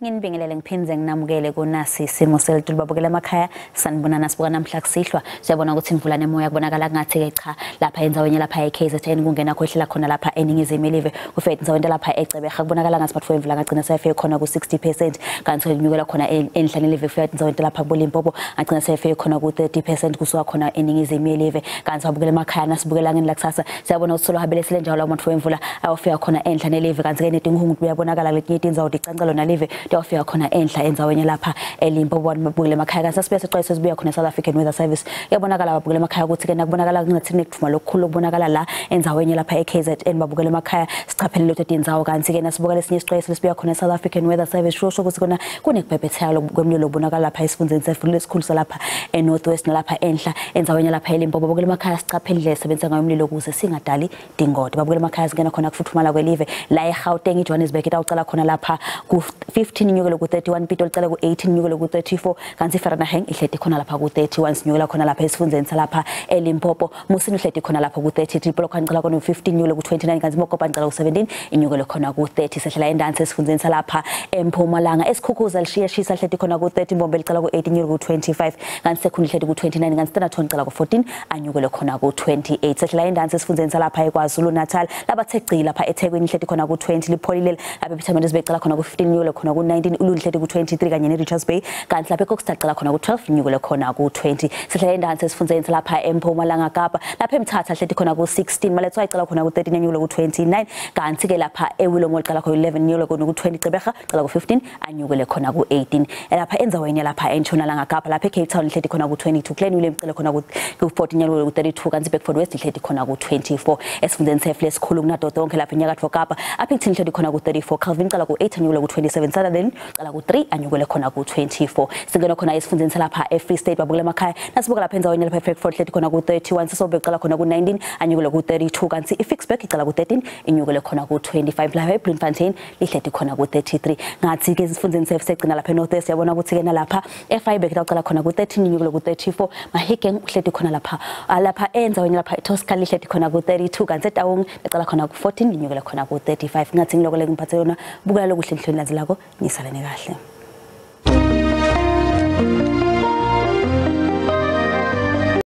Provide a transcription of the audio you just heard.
Nginibingelele ngiphindze nginamukele kunasi isimo selitulu babukela emakhaya. Sanibonana sibuka namhla kusihlwa. Siyabona ukuthi imvula nemoya kubonakala kungathi ke cha lapha endzaweni lapha eKZN kungena kwehlela khona lapha eNingizimu Elive kufika endzaweni lapha eCebeha kubonakala ngathi matfuba imvula ngagcina seyafike khona ku-60% kanti kunyukela khona enhlane live kufika endzaweni lapha kuboLimpopo ngagcina seyafike khona ku-30% kusuka khona eNingizimu Elive. Kanti babukela emakhaya nasibukela ngeni lakusasa siyabona ukuthi solo habele sile njalo matfuba imvula ayofika khona enhla nelive kanti ke netinkhungu kuyabonakala letinye tindzawo ticancelo nalive tiyofika khona enhla endzaweni lapha eLimpopo. Babukela emakhaya kanti sasibuya sixwayise sibuya khona South African Weather Service kuyabonakala babukela emakhaya ukuthi ke nakubonakala kungathi nekudvuma lokukhulu kubonakala la endzaweni lapha eKZN. Babukela emakhaya sichaphelele leto tindzawo kanti ke nasibuka lesinye isixwayiso lesibuya khona South African Weather Service sho ukuthi kona kunekubhebhetheka kwemlilo obonakala lapha esifundeni sethu lesikhulu salapha eNorth West nalapha enhla endzaweni lapha eLimpopo. Babukela emakhaya sichaphelele sebenzisa ngayo umlilo ukuze singadali tingoti. Babukela emakhaya singena khona kufuthumala kwelive la eGauteng iJohannesburg itawucala khona lapha ku-15 inyukele ku-31, Pitori icala ku-18 inyukele ku-34 kanti iVereeniging ihleti khona lapha ku-31 sinyukela khona lapha esifundeni salapha eLimpopo. Musina uhleti khona lapha ku-33, Polokwane icala khona ku-15 inyukele ku-29 kanti Mokopane icala ku-17 inyukele khona ku-30. Sehlela endansi esifundeni salapha eMpumalanga eSikhukhuza lishiyashisa lihleti khona ku-30, Mbombela icala ku-8 inyukele ku-25 kanti Sekhuni ihleti ku-29 kanti Standerton icala ku-14 anyukele khona ku-28. Sehlela endansi esifundeni salapha eKwaZulu Natal labathe gci lapha eThekwini ihleti khona ku-20, lipholile lapha ePietermaritzburg icala khona ku-15 inyukele khona ku-19, Ulundi ihleti ku-23 kanye ne-Richards Bay kanti lapha eKokstad icala khona ku-12 inyukele khona ku-20. Sehlela endansi esifundeni salapha eMpumalanga Kapa lapha eMthatha ihleti khona ku-16, Maletswai icala khona ku-13 anyukele ku-29 kanti ke lapha eWillowmore icala khona ku-11 inyukele khona ku-20, Gqeberha icala ku-15 anyukele khona ku-18. Lapha endzaweni lapha eNtshonalanga Kapa lapha eCape Town ihleti khona ku-22, Clanwilliam icala khona ku-14 inyukele ku-32 kanti Bedford West ihleti khona ku-24. Esifundeni sefu lesikhulu kunato tonke lapha eNyakatfo Kapa Upington ihleti khona ku-34, Calvin icala ku-8 anyukele ku-27, Sutherland icala ku-3 anyukele khona ku-24. Singena khona esifundeni salapha eFree State babukela emakhaya nasibuka lapha endzaweni lapha eFrankfurt ihleti khona ku-31, Sasolburg icala khona ku-19 anyukele ku-32 kanti iFicksburg icala ku-13 inyukele khona ku-25, lapha eBloemfontein lihleti khona ku-33. Ngathi ke esifundeni sefu segcina lapha eNorth West yabona ukuthi ke nalapha eFreiburg itawucala khona ku-13 inyukele ku-34, Mahikeng uhleti khona lapha lapha endzaweni lapha eToscar lihleti khona ku-32 kanti eTaung icala khona ku-14 inyukele khona ku-35. Ngathi ngiloko lengiphathe yona, bukela lokuhle enhlweni landzelako, nisalane kahle.